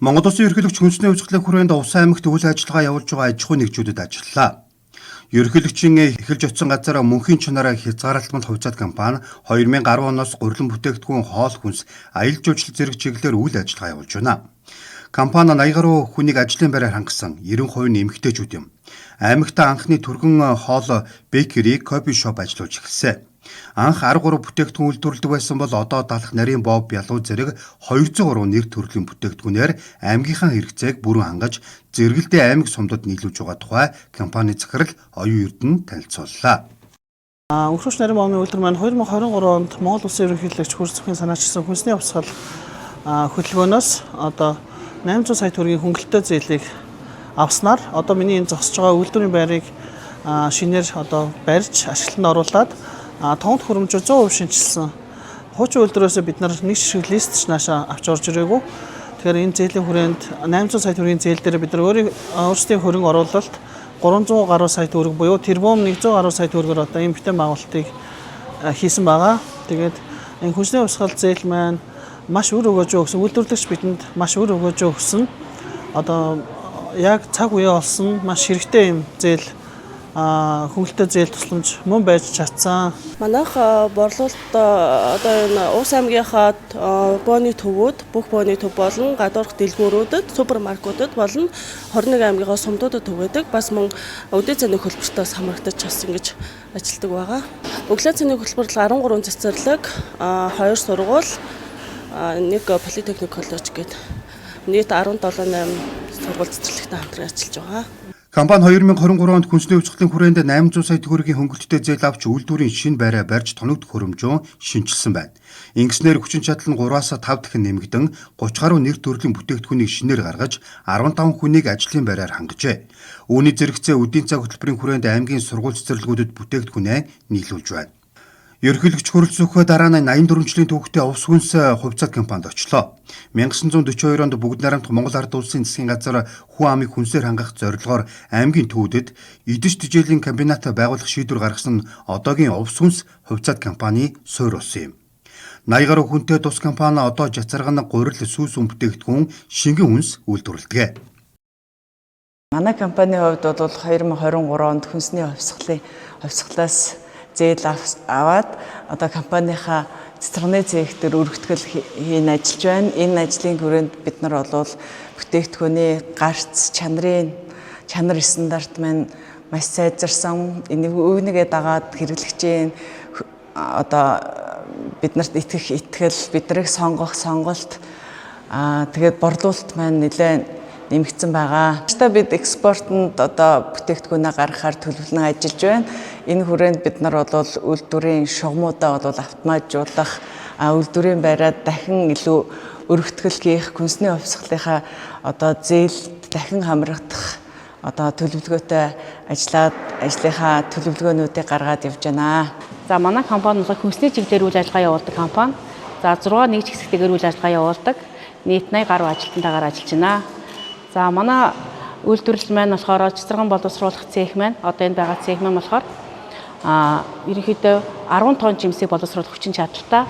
Монгол Улсын ерөнхийлөгч хүнсний хувьсгалын хүрээнд Увсан аймагт үйл ажиллагаа явуулж байгаа аж ахуйн нэгжүүдэд ажиллалаа. Ерөнхийлөгчийн эхэлж очсон газар мөнхийн чанараа хязгаарлалтмал хувьцаат компани 2010 оноос гурилан бүтээгдэхүүн, хоол хүнс, аялал жуулчлал зэрэг чиглэлээр үйл ажиллагаа явуулж байна. Компани 80 гаруй хүнийг ажлын байраар хангасан, 90% нь эмэгтэйчүүд юм. Аймагт анхны түргэн хоол, bakery, coffee shop ажиллуулж эхэлсэн. Анх 13 бүтээгдэхүүн үйлдвэрлэдэг байсан бол одоо далах нарийн бов, бялуу зэрэг 203 нэр төрлийн бүтээгдэхүүнээр аймгийнхаа хэрэгцээг бүрэн хангаж, зэрэгэлдээ аймаг сумдад нийлүүлж байгаа тухай компани захирал Оюун Эрдэнэ танилцууллаа. Өнхрөөч нарийн бовны үйлдвэр маань 2023 онд Монгол Улсын ерөнхийлөгч Хүрэлцэхийн санаачилсан хүнсний хувьсгал хөтөлбөөнөөс одоо 800 сая төгрөгийн хөнгөлөлттэй зээлийг авснаар одоо миний энэ зогсож байгаа үйлдвэрийн байрыг шинээр одоо барьж ашиглалтанд оруулаад тоног төхөөрөмжөөр 100% шинэчилсэн. Хуучин үйлдвэрээс бид нар нэг ширхэг лист ч наашаа авч орж ирээгүй. Тэгэхээр энэ зээлийн хүрээнд 800 сая төгрөгийн зээл дээр бид нар өөрсдийн хөрөнгө оруулалт 300 гаруй сая төгрөг буюу тэрбум 100 гаруй сая төгрөгөөр одоо энэ бүтээн байгуулалтыг хийсэн байгаа. Тэгээд энэ хүнсний хувьсгал зээл маань маш үр өгөөж өгсөн. Үйлдвэрлэгч бидэнд маш үр өгөөж өгсөн. Одоо яг цаг үеэ олсон маш хэрэгтэй юм зээл, хөнгөлөлттэй зээл тусламж мөн байж чадсан. Манайх борлуулалт одоо энэ Уус аймгийнхаа бооны төвүүд, бүх бооны төв болон гадуурх дэлгүүрүүдэд, супермаркетууд болон 21 аймгийнхаа сумдуудад түгээдэг. Бас мөн өдөө цэний хөтөлбөртөөс хамрагдаж бас ингэж ажилладаг байгаа. Өглөө цэний хөтөлбөр 13 цэцэрлэг, 2 сургууль, нэг политехник коллеж гээд нийт 17 8 сургууль цэцэрлэгтэй хамтран ажиллаж байгаа. Компани 2023 онд хүнсний хувьсгалын хүрээнд 800 сая төгрөгийн хөнгөлөлттэй зээл авч үйлдвэрийн шинэ байраа барьж, тоног төхөөрөмжөө шинэчилсэн байна. Ингэснээр хүчин чадал нь 3-аас 5 дахин нэмэгдэн, 30 гаруй нэр төрлийн бүтээгдэхүүнийг шинээр гаргаж, 15 хүнийг ажлын байраар хангажээ. Үүний зэрэгцээ үдийн цаг хөтөлбөрийн хүрээнд аймгийн сургууль цэцэрлэгүүдэд бүтээгдэхүүнээ нийлүүлж байна. Ерөнхийлөгч хүрэлцэхээ дараа нь 84 жилийн түүхтэй Увс хүнс хувьцаат компанид очлоо. 1942 онд Бүгд Найрамдах Монгол Ард Улсын засгийн газар хүн амыг хүнсээр хангах зорилгоор аймгийн төвдөд идэж тэжээлийн комбинат байгуулах шийдвэр гаргасан нь одоогийн Увс хүнс хувьцаат компани суурь болсон юм. 80 гаруй хүнтэй тус компани одоо жацарган, гурил, сүүс үн бүтээгдэхүүн, шингэн хүнс үйлдвэрлэдэг. Манай компанийн хувьд бол 2023 онд хүнсний хувьсгалын хувьсгалаас зээл аваад одоо компанийнхаа цацрагны цех дээр өргөтгөл хийн ажиллаж байна. Энэ ажлын хүрээнд бид нар бол бүтээгдэхүүний гарц чанарын чанар стандарт маань маш сайжирсан. Энийг үүнийгээ дагаад хэрэглэгчийн одоо биднэрт итгэх итгэл, биднийг сонгох сонголт, тэгээд борлуулалт маань нэлээд нэмэгдсэн байгаа. Одоо бид экспортод одоо бүтээгдэхүүнээ гаргахаар төлөвлөн ажиллаж байна. Энэ хүрээнд бид нар бол үйлдвэрийн шугамуудаа бол автоматжуулах, үйлдвэрийн байраа дахин илүү өргөтгөл хийх, хүнсний хувьсгалынхаа одоо зээл дахин хамрагдах одоо төлөвлөгөөтэй ажиллаад ажлынхаа төлөвлөгөөнүүдийг гаргаад явж байна. За, манай компани бол хүнсний чиглэлээр үйл ажиллагаа явуулдаг компани. За, 6 нэгж хэсэгтэйгээр үйл ажиллагаа явуулдаг. Нийт 80 гаруй ажилтнтайгаар ажиллаж байна. За, манай үйлдвэрлэл маань болохоор цацраган боловсруулах цех маань, одоо энэ байгаа цех маань болохоор ерөнхийдөө 10 тонн жимсийг боловсруулах хүчин чадалтай.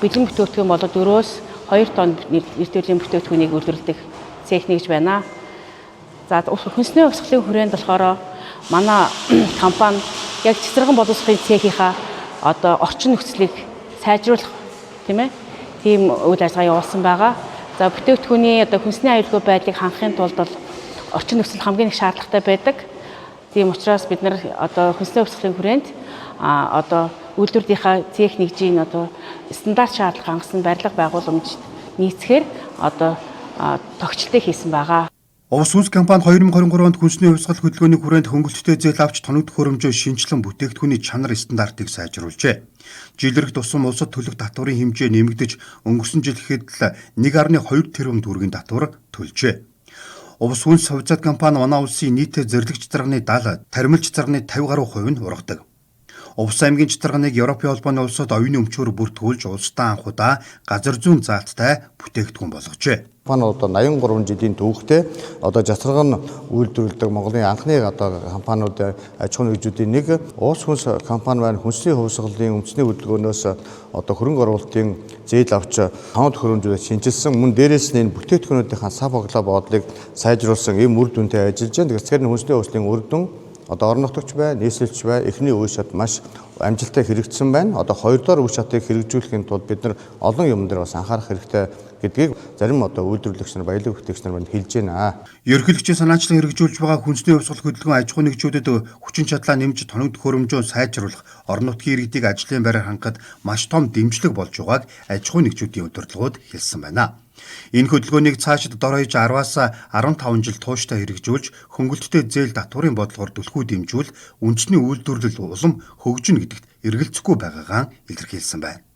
Бэлэн бүтээгдэхүүн болоод 4-өөс 2 тонн нэр төрлийн бүтээгдэхүүнийг үйлдвэрлэдэг цех нэгж байна. За, хүнсний хувьсгалын хүрээнд болохоор манай компани яг цацраган боловсрохын цехийнхаа одоо орчин нөхцөлийг сайжруулах, тийм ээ, тийм үйл ажиллагаа явуулсан байгаа. За, бүтээгдэхүүний одоо хүнсний аюулгүй байдлыг хангахын тулд бол орчин нөхцөл хамгийн их шаардлагатай байдаг. Тийм учраас бид нар одоо хүнсний хувьсгалын хүрээнд одоо үйлдвэрлэлийнхаа цех нэгжийн одоо стандарт шаардлага хангасан барилга байгууламжид нийцэхээр одоо тогтчлолтыг хийсэн байгаа. Увс хүнс компани 2023 онд хүнсний хувьсгал хөдөлгөөний хүрээнд хөнгөлөлттэй зээл авч, тоног төхөөрөмжөө шинэчлэн, бүтээгдэхүүний чанар стандартыг сайжруулжээ. Жил ирэх тусам улсад төлөх татварын хэмжээ нэмэгдэж, өнгөрсөн жил гэхэд л 1.2 тэрбум төгрөгийн татвар төлжээ. Увс хүнс хувьцаат компани манай улсын нийт зэрлэг цацрагны 70, тармил цацрагны 50 гаруй хувь нь ургадаг. Увс аймгийн чатарганыг Европын холбооны улсад оюуны өмчөөр бүртгүүлж улсдаа анх удаа газар зүйн заалттай бүтээгдэхүүн болгожээ. Компани одоо 83 жилийн түүхтэй одоо жацарган үйлдвэрлэдэг Монголын анхны одоо компаниуд аж ахуйн нэгжүүдийн нэг уус хүнс компани байна. Хүнсний хувьсгалын үндэсний хөдөлгөөнөөс одоо хөрөнгө оруулалтын зээл авч таван төхөөрөмжүүдэд шинэчилсэн, мөн дээрээс нь энэ бүтээгдэхүүнүүдийнхаа сав хоглоо бодлыг сайжруулсан ийм үр дүнтэй ажиллаж байна. Тэгэхээр хүнсний хувьсгалын үр дүн одоо орон нутагч бай, нийслэлч бай, эхний үе шат маш амжилттай хэрэгжсэн байна. Одоо хоёрдугаар үе шатыг хэрэгжүүлэхийн тулд бид нар олон юм дээр бас анхаарах хэрэгтэй гэдгийг зарим одоо үйлдвэрлэгч нар, баялаг бүтээгч нар манд хэлж байна. Ерөнхийлөгчийн санаачлан хэрэгжүүлж байгаа хүнсний хувьсгал хөдөлгөөн аж ахуйн нэгжүүдэд хүчин чадлаа нэмж тоног төхөөрөмжөө сайжруулах, орон нутгийн иргэдийг ажлын байраар хангахад маш том дэмжлэг болж байгааг аж ахуйн нэгжүүдийн удирдлагууд хэлсэн байна. Энэ хөдөлгөөнийг цаашид дор хаяж 10-аас 15 жил тууштай хэрэгжүүлж, хөнгөлөлттэй зээл татварын бодлогоор түлхүү дэмжүүл үндэсний үйлдвэрлэл улам хөгжинэ гэдэгт эргэлзэхгүй байгаагаа илэрхийлсэн байна.